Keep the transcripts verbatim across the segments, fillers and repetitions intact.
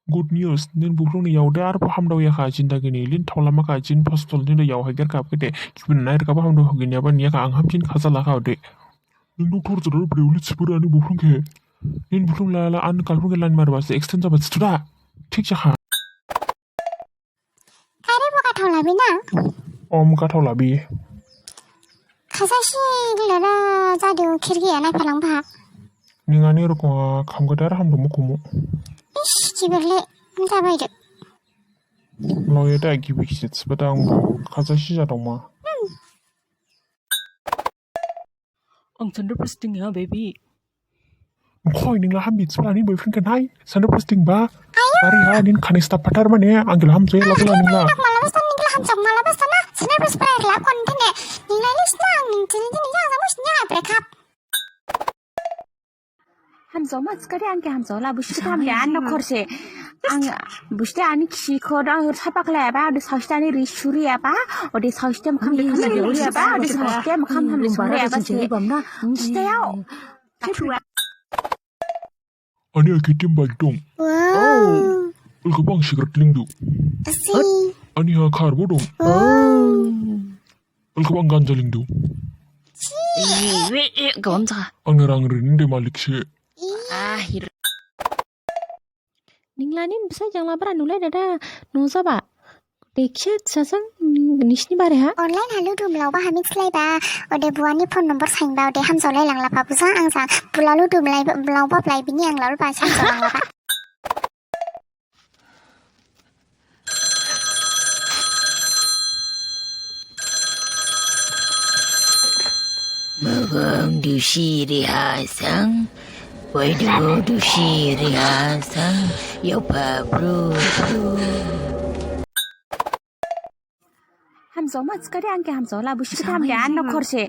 Good news, nin buphlung ni yao de arbo hamdao yakha jindagi ni, lin thaolama kha jin postol nin de yao haiger kha bkhe de, gibin nai rkha ba hamdao hogin yaba ni yakha ang hamjin khaja lakha de. Ning doctor jador breuli sipura ani buphlung khe. Nin buphlung la la an kalpung khe line marba se extend jaba situda. Thik jakha. Kare bo gathao labi na? Om gathao labi. Khasasi gilada jadu khirki anai phalang ba. Ning ani rokong khamkha dar hamdao mukhumu. Ish, jiberle, mta bai de. Loya da gibi kisi sibada ang khasasi jadongma. Ang Chandra posting ya, baby. Khoi ning la hambi sibla ni boyfriend khe nai. Chandra posting ba. Ari ha nin khani stap patar mane ang gila hamse la gila ning la. Malaba stan ning la hamjak malaba stan na. Chandra posting la kon thane. Ning la lis na ning tini tini ya jamus nya break up. Hamjak ma skari ang khe hamjak la busti hamle an nokhorse. Ang busti ani khikho dang sapak la ba de sausti ani ri suri ba. Ode sausti am kham de kham de ri ba. Ode sausti am kham kham de suri ba se. Nste yao. Ani ha K T M bike dong. Wow. Ulkha bang cigarette lingdu. Asi. Ani ha car bo dong. Wow. Ulkha bang ganja lingdu. Chi. Eh, eh, gawam sa. Ang rang rin de malik se. Ah, hir. Ningla nin bsai jangla bara nulai dada nujaba. Dekhe sasang nisni bare ha. Online ha ludu mlaoba hamik slaiba. Ode buani phone number sainba ode hamjaolai langlaba buja ang sa. Bula ludu mlai mlaoba blai bini ang laolba samjaolanglaba. Magang dusi rihasang, waidu dusi rihasang, yopa bro bro. Hamjaoma skari ang khe hamjaola, busti hamle an nokhorse.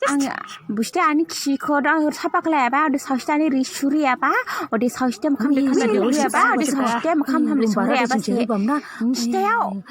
Ang busti ani khikho dang sapakla eba, ode sausti ani ri suri eba, ode sausti makham de kham de ri eba, ode sausti makham kham de suri eba se. Nste yao.